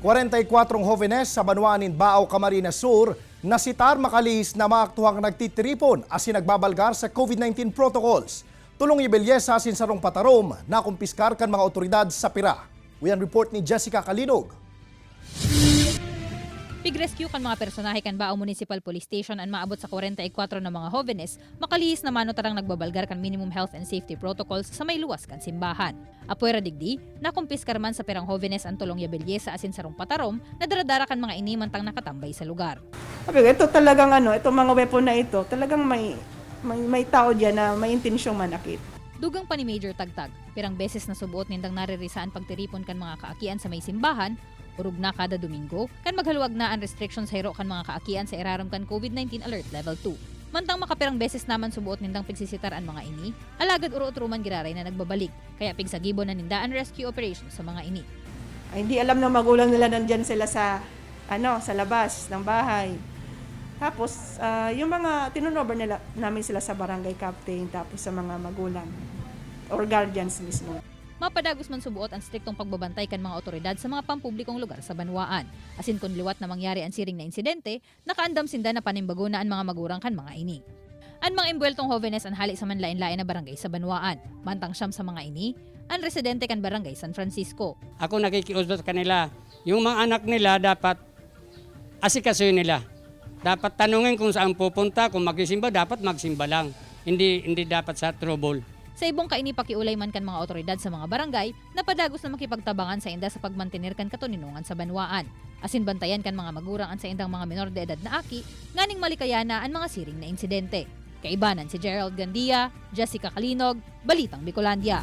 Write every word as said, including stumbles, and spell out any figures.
Kwarenta y kwatro jóvenes sa banwaan nin Baao, Camarines Sur, nasitar makalihis na maaktuhang nagtitiripon asin nagbabalgar sa COVID nineteen protocols. Tolong ya belyesa asin sarong patarom nakumpiskar kan mga awtoridad sa pira. Uyan report ni Jessica Kalinog. Pig-rescue kan mga personahe kan Baao Municipal Police Station an maabot sa kwarenta y kwatro na mga hovenes, makalihis na mano tarang nagbabalgar kan minimum health and safety protocols sa may luwas kan simbahan. Apwera digdi, nakumpiskar man sa pirang hovenes an tolong ya belyesa asin sarong patarom na daradara kan mga ini mantang nakatambay sa lugar. Sabi ko, ito talagang ano, itong mga weapon na ito, talagang may may, may tao diyan na may intensyong manakit. Dugang pa ni Major Tagtag, pirang beses na subuot nindang naririsahan pagtiripon kan mga kaakian sa may simbahan, orog na kada Domingo, kan maghaluag na an restriction sa hiro kan mga kaakian sa irarom kan COVID nineteen Alert Level two. Mantang makapirang beses naman subuot nindang pigsisitar an mga ini, alagad uro-otro man giraray na nagbabalik, kaya pigsagibo na ninda an rescue operation sa mga ini. Ay, hindi alam ng magulang nila nandyan sila sa ano, sa labas ng bahay. Tapos, ah, yung mga tinunover nila namin sila sa barangay captain, tapos sa mga magulang or guardians mismo. Mapadagos man subuot an striktong pagbabantay kan mga otoridad sa mga pampublikong lugar sa banwaan. Asin kun liwat na mangyari an siring na insidente, nakaandam sinda na panimbago na an mga magurang kan mga ini. An mga imbweltong hovenes an hali sa manlaen-laen na barangay sa banwaan. Mantang siyam sa mga ini, an residente kan barangay San Francisco. Ako nakikiusap sa kanila, yung mga anak nila dapat asikasuhin nila. Dapat tanungin kung saan pupunta, kung magsisimba, dapat magsimba lang. Hindi hindi dapat sa trouble. Sa ibong kaini pakiolay man kan mga otoridad sa mga barangay, napadagos na makipagtabangan sa inda sa pagmantener kan katoninongan sa banwaan. Asin bantayan kan mga magurang an saindang mga menor de edad na aki, nganing malikaya na an mga siring na insidente. Kaibanan si Gerald Gandia, Jessica Kalinog, Balitang Bicolandia.